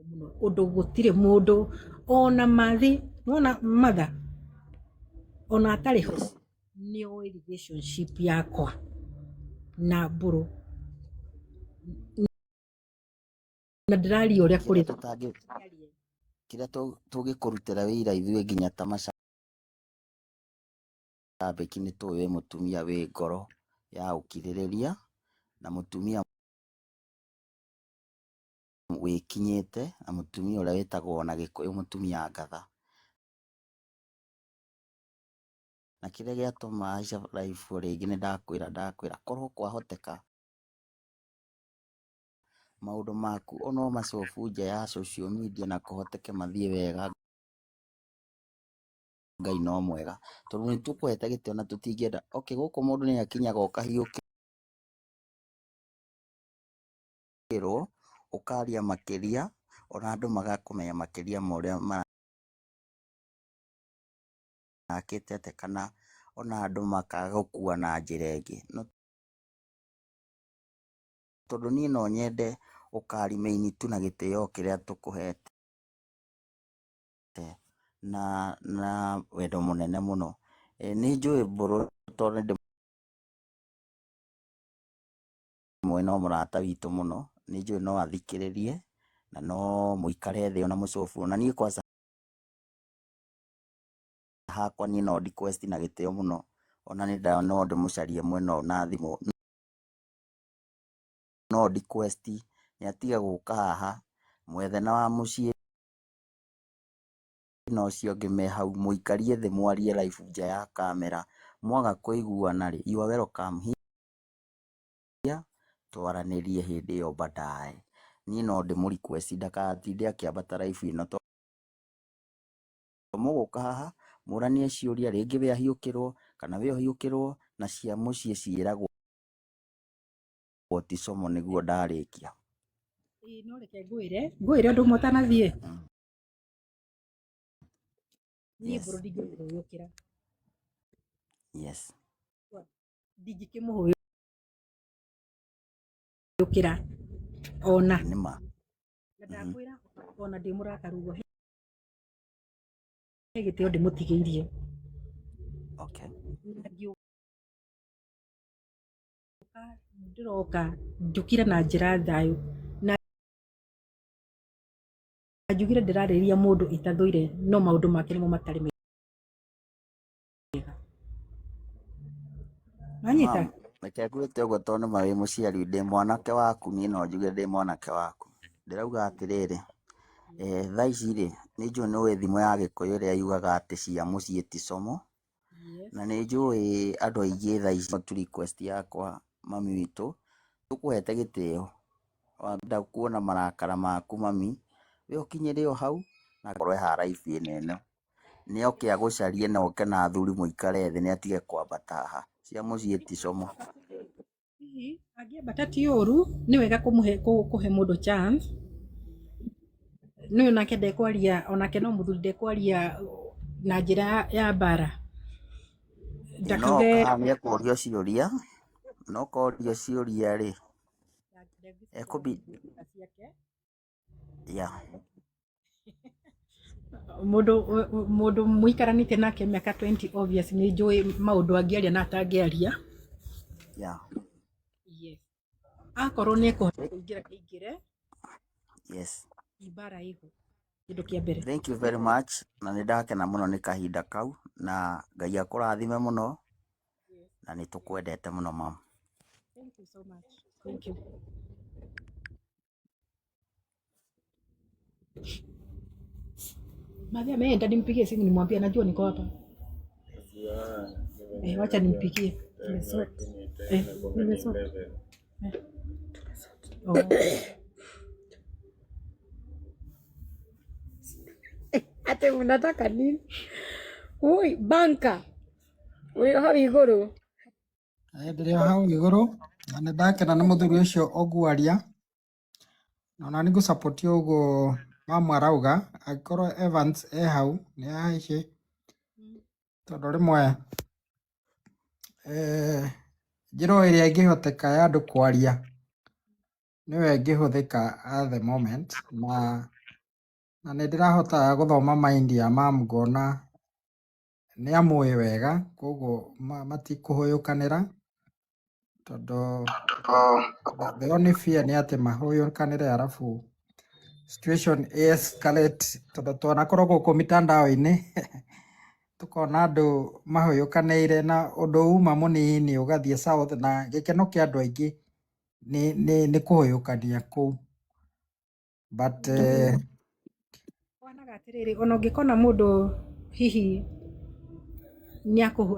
Mũno ũndũ gũtirĩ mũndũ ona mathi nona mother ona atarĩ ho nĩoĩ relationship yakwa na Mbũrũ na ndĩraria ũrĩa kũrĩ. Kĩrĩa tũngĩkũrutĩra wĩira ithuĩ nginya ta macambĩki, nĩ tũĩ wĩ mũtumia wĩ ngoro ya ũkirĩrĩria na mũtumia wĩkinyĩte na mũtumia ũrĩa wĩtagwo na Gĩkũyũ mũtumia ngatha. Na kĩrĩa gĩatũma haica live rĩngĩ, nĩ ndakwĩra, ndakwĩra korwo kwahoteka maũndũ maku ono macobu nja ya social media na kũhoteke mathiĩ wega, Ngai no mwega, tondũ nĩ tũkũhete gĩtĩo na tũtingĩenda. Okay, gũkũ mũndũ nĩ akinyaga ũkahiũkĩrwo, ũkaria makĩria, ona andũ magakũmenya makĩria ma ũrĩa marakĩte atĩa, kana ona andũ makaga gũkua na njĩra ĩngĩ. No tondũ niĩ no nyende ũka remain tu na gĩtĩo kĩrĩa tũkũhete na wendo mũnene mũno. Nĩ njũĩ Mbũrũ tondũ nĩ ndĩmũĩ, no mũrata witũ mũno, nĩ njũĩ no athikĩrĩrie na no mũikare thĩ ona mũcobu. Ona niĩ kwanza hakwa, niĩ no request na gĩtĩo mũno, ona nĩ no ndĩmũcarie mwena ũyũ na thimũ, no request nĩ atige gũka haha mwethe na wa mũciĩ na ũcio ũngĩ me hau, mũikarie thĩ, mwarie live nja ya kamera. Mwaga kũiguana rĩ, you are welcome here, twaranĩrie hĩndĩ ĩyo baadaye. Niĩ no ndĩmũ request ndakatinde akĩambata live ĩno, tondũ mũgũka haha mũranie ciũria, rĩngĩ we ahiũkĩrwo kana we ũhiũkĩrwo, na cia mũciĩ ciĩragwo ti como. Nĩguo ndarĩkia. Ĩĩ, no reke ngwĩre ũndũ ũmwe ũtanathiĩ. Niĩ Mbũrũ ndingĩmũhũyũkĩra. Ndingĩkĩmũhũyũkĩra ona Nĩ ma. Na ndakwĩra ona ndĩ mũrakaru ũguo, he gĩtĩo ndĩmũtigĩirie. Na ngĩũka ndĩroka njũkire na njĩra ya thayũ na njugire ndĩrarĩrĩria mũndũ itathũire, no maũndũ make nĩmo matarĩ mega. Wanyita? Mam, reke ngwĩte ũguo tondũ nĩma wĩ mũciari, ndĩ mwanake waku, niĩ no njuge ndĩ mwanake waku. Ndĩrauga atĩrĩrĩ, thaa ici rĩ, nĩ njũĩ nĩ ũĩ thimo ya Gĩkũyũ ĩrĩa yugaga atĩ cia mũciĩ ti como. Na nĩ njũĩ andũ aingĩ thaa ici tu request yakwa, mami witũ, tũkũhete gĩtĩo, wenda kuona marakara maku mami, we ũkinyĩre o hau na korwo haha live ĩno ĩno nĩ oke agũcarie na oke na athuri mũikare thĩ, nĩ atige kwambata haha. Cia mũciĩ ti como. Hihi angĩambata ti ũru, nĩ wega kũmũhe kũhe mũndũ chance. Nĩ onake ndekwaria, onake no mũthuri, ndekwaria na njĩra ya mbara. No Ndakauge oka nĩ ekũrio ciũria, no korio ciũria rĩ, ekũbi ciake. Mũndũ mũikaranĩtie nake mĩaka 20, obvious nĩ njũĩ maũndũ angĩaria na atangĩaria. Yes, akorwo nĩ ekũhota kũingĩra, aingĩre. Mbara ĩho kĩndũ kĩa mbere. Thank you very much, na nĩ ndakena mũno nĩ kahinda kau, na Ngai akũrathime mũno, na nĩ tũkwendete mũno, mam. Thank you so much, thank you. Madhi ameenda, nimpigie simu nimwambie anajua niko hapa. Eh, wacha nimpigie. Nimesort. Eh, nimesort. Eh. Oh. Ati mnataka nini? Ui, banka. Wĩ hau igũrũ. Ndĩrĩ o hau igũrũ na nĩ ndakena nĩ mũthuri ũcio ũngwaria, na ona nĩ ngũ support ũguo mamu arauga. Angĩkorwo Evans e hau nĩ ahaice, tondũ rĩmwe njĩra o ĩrĩa ĩngĩhoteka ya andũ kwaria nĩyo ĩngĩhũthĩka at the moment, na Na nĩ ndĩrahota gũthoma mind ya mam ngona nĩ amũĩ wega, koguo matikũhũyũkanĩra tondũ the only fear nĩ atĩ mahũyũkanĩre arabu situation escalate, tondũ twanakorwo gũkũ mitandao-inĩ tukona andũ mahũyũkanĩire na ũndũ uma mũnini ũgathiĩ south, na gĩkeno kĩa andũ aingĩ nĩ kũhũyũkania kũu, but Wanaga atĩrĩrĩ, ona ũngĩkona mũndũ hihi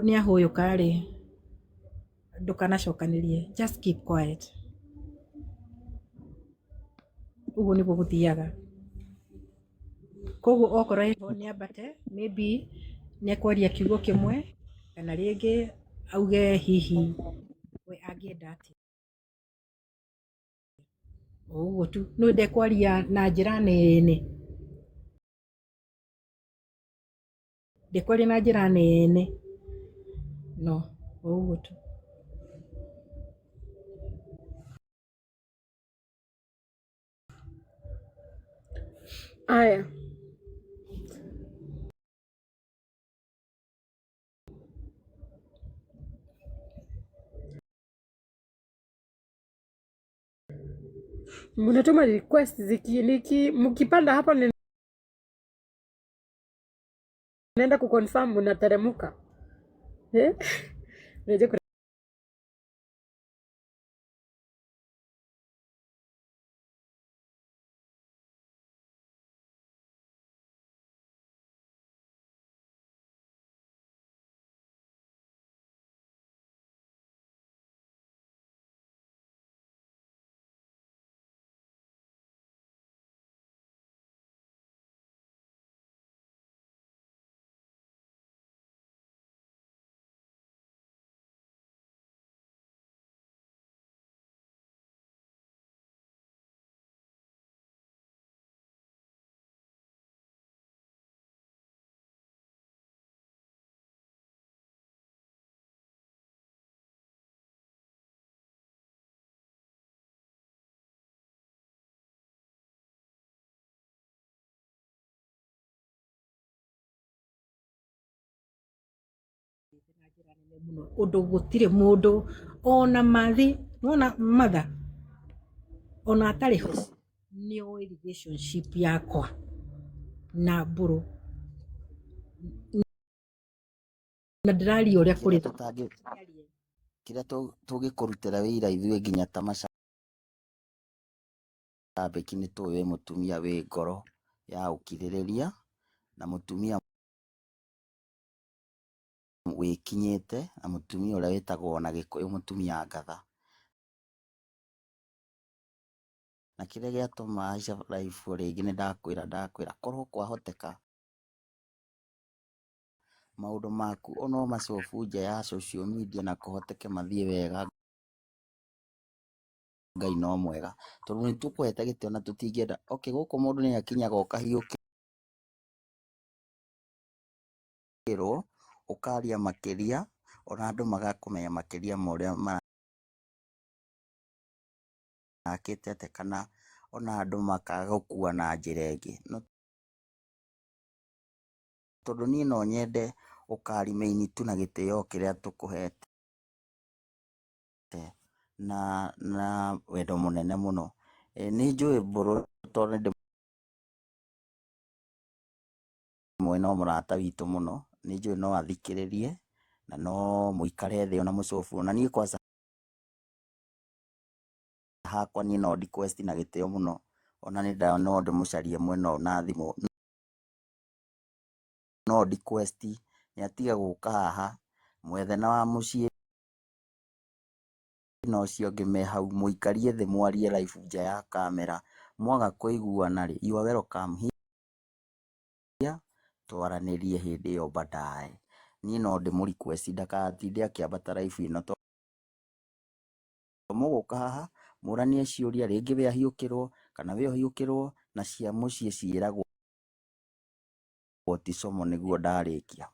nĩahũyũka rĩ, ndũkanacokanĩrie, just keep quiet. Ũguo nĩguo gũthiaga. Koguo okorwo heho nĩ ambate, maybe nĩ ekwaria kiugo kĩmwe kana rĩngĩ auge hihi we angĩenda atĩa. O ũguo tu, no ndekwaria na njĩra nene, ndekwaria na njĩra nene, no o ũguo tu. Aya. Mnatuma request niki mkipanda hapo ninaenda kuconfirm mnateremuka. Eh? Unajua kuna Mũno ũndũ gũtirĩ mũndũ ona mathi nona matha ona atarĩ ho nĩ oĩ relationship yakwa na Mbũrũ, na ndĩraria ũrĩa kũrĩ. Kĩrĩa tũngĩkũrutĩra wĩira ithuĩ nginya ta macambĩki nĩ tũĩ wĩ mũtumia wĩ ngoro ya ũkirĩrĩria na mũtumia wĩkinyĩte na mũtumia ũrĩa wĩtagwo na Gĩkũyũ mũtumia ngatha. Na kĩrĩa gĩatũma haica live rĩngĩ nĩ ndakwĩra korwo kwahoteka maũndũ maku ono macobu nja ya social media na kũhoteke mathiĩ wega, Ngai no mwega, tondũ nĩ tũkũhete gĩtĩo na tũtingĩenda. Okay, gũkũ mũndũ nĩ akinyaga ũkahiũkĩrwo ũkaria makĩria ona andũ magakũmenya makĩria ma ũrĩa marakĩte atĩa, kana ona andũ makaga gũkua na njĩra ĩngĩ. No tondũ niĩ no nyende ũka remain tu na gĩtĩo kĩrĩa tũkũhete na wendo mũnene mũno. Nĩ njũĩ Mbũrũ tondũ nĩ ndĩmũĩ no mũrata witũ mũno, nĩ njũĩ no athikĩrĩrie na no mũikare thĩ ona mũcobu. Ona niĩ kwanza hakwa niĩ no request na gĩtĩo mũno, ona nĩ no ndĩmũcarie mwena ũyũ na thimũ, no request nĩ atige gũka haha mwethe na wa mũciĩ na ũcio ũngĩ me hau, mũikarie thĩ mwarie live nja ya kamera. Mwaga kũiguana rĩ, you are welcome here, twaranĩrie hĩndĩ ĩyo baadaye. Niĩ no ndĩmũ request ndakatinde akĩambata live ĩno, tondũ mũgũka haha mũranie ciũria, rĩngĩ we ahiũkĩrwo kana we ũhiũkĩrwo, na cia mũciĩ ciĩragwo ti como. Nĩguo ndarĩkia.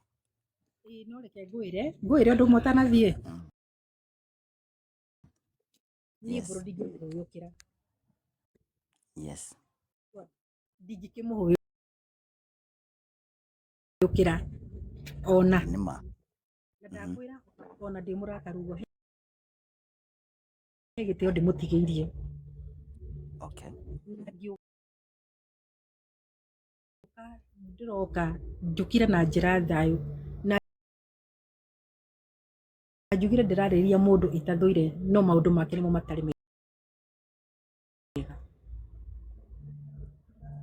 Ĩĩ, no reke ngwĩre ũndũ ũmwe ũtanathiĩ. Niĩ Mbũrũ ndingĩmũhũyũkĩra. Ndingĩkĩmũhũyũkĩra. Ũkĩra ona Nĩ ma. Na ndakwĩra ona ndĩ mũrakaru ũguo, he gĩtĩo ndĩmũtigĩirie. Na ngĩũka ndĩroka njũkire na njĩra ya thayũ, na njugire ndĩrarĩrĩria mũndũ itathũire, no maũndũ make nĩmo matarĩ mega.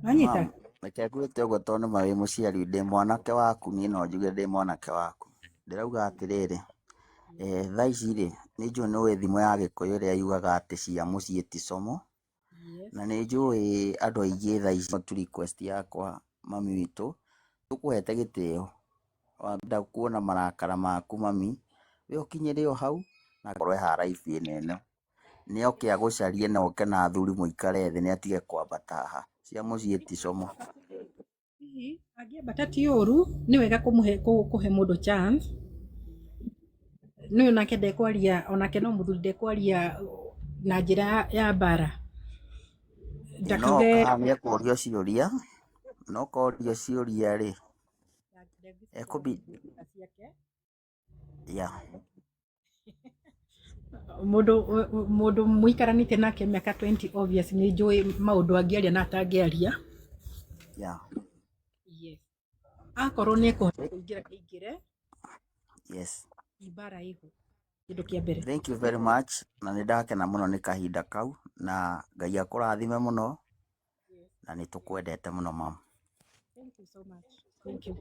Wanyita? Mam, reke ngwĩte ũguo tondũ nĩma wĩ mũciari, ndĩ mwanake waku, niĩ no njuge ndĩ mwanake waku. Ndĩrauga atĩrĩrĩ, thaa ici rĩ, nĩ njũĩ nĩ ũĩ thimo ya Gĩkũyũ ĩrĩa yugaga atĩ cia mũciĩ ti como. Na nĩ njũĩ andũ aingĩ thaa ici tu request yakwa mami witũ, tũkũhete gĩtĩo, wenda kuona marakara maku mami, we ũkinyĩre o hau, na akorwo e haha live ĩno ĩno. Nĩ oke agũcarie na oke na athuri mũikare thĩ, nĩ atige kwambata haha. Cia mũciĩ ti como. Hihi angĩambata ti ũru, nĩ wega kũmũhe kũhe mũndũ chance. Nĩ onake ndekwaria, onake no mũthuri, ndekwaria na njĩra ya mbara. No Ndakauge oka nĩ ekũrio ciũria, no korio ciũria rĩ, ekũbi ciake. Yeah. Mũndũ mũikaranĩtie nake mĩaka 20, obvious nĩ njũĩ maũndũ angĩaria na atangĩaria. Yes. Akorwo nĩ ekũhota kũingĩra, aingĩre. Ibara ĩho kĩndũ kĩa mbere. Thank you very much, na nĩ ndakena mũno nĩ kahinda kau, na Ngai akũrathime mũno, na nĩ tũkwendete mũno mam. Thank you so much, thank you.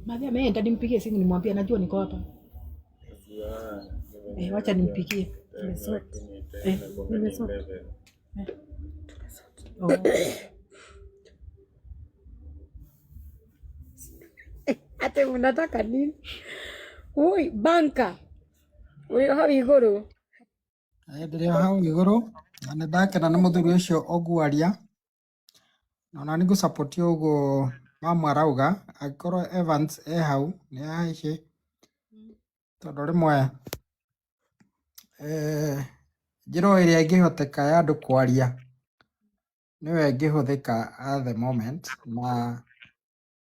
Madhe ameenda, nimpigie simu nimwambie anajua niko hapa. Eh, wacha nimpigie. Nimesort. Eh, Nimesort. Eh. Oh. Ate unataka nini? Ui, banka. Uri hau igũrũ. Ndĩrĩ o hau igũrũ na nĩ ndakena nĩ mũthuri ũcio ũngwaria, na ona nĩ ngũ-support ũguo mamu arauga. Angĩkorwo Evans e hau nĩ ahaice, tondũ rĩmwe njĩra o ĩrĩa ĩngĩhoteka ya andũ kwaria nĩyo ĩngĩhũthĩka at the moment,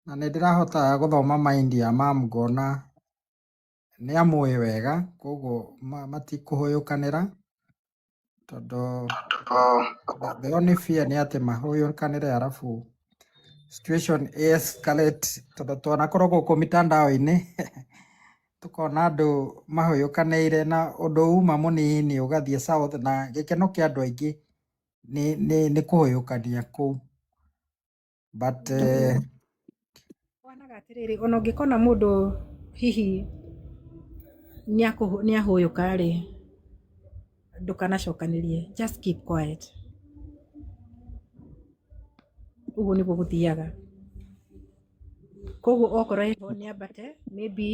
na nĩ ndĩrahota gũthoma mind ya mam, ngona nĩ amũĩ wega, koguo matikũhũyũkanĩra, tondũ the only fear nĩ atĩ mahũyũkanĩre arabu situation escalate, tondũ twanakorwo gũkũ mitandao-inĩ tũkona andũ mahũyũkanĩire na ũndũ uma mũnini ũgathiĩ south, na gĩkeno kĩa andũ aingĩ nĩ kũhũyũkania kũu, but Wonaga atĩrĩrĩ, ona ũngĩkona mũndũ hihi nĩ ahũyũka rĩ, ndũkanacokanĩrie, just keep quiet. Ũguo nĩguo gũthiaga. Koguo okorwo eho nĩ ambate, maybe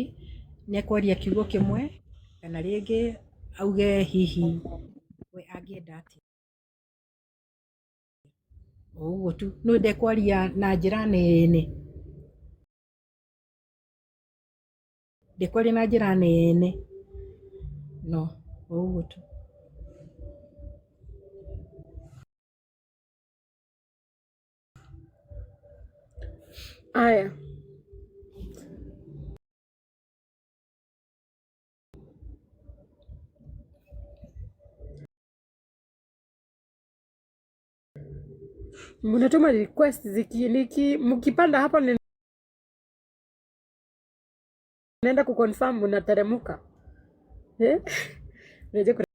nĩ ekwaria kiugo kĩmwe kana rĩngĩ auge hihi we angĩenda atĩa, o ũguo tu. No ndekwaria na njĩra nene, ndekwaria na njĩra nene, no o ũguo tu. Aya. Mnatuma request ziki niki mkipanda hapo ninaenda kuconfirm mnateremka. Eh? Unajua.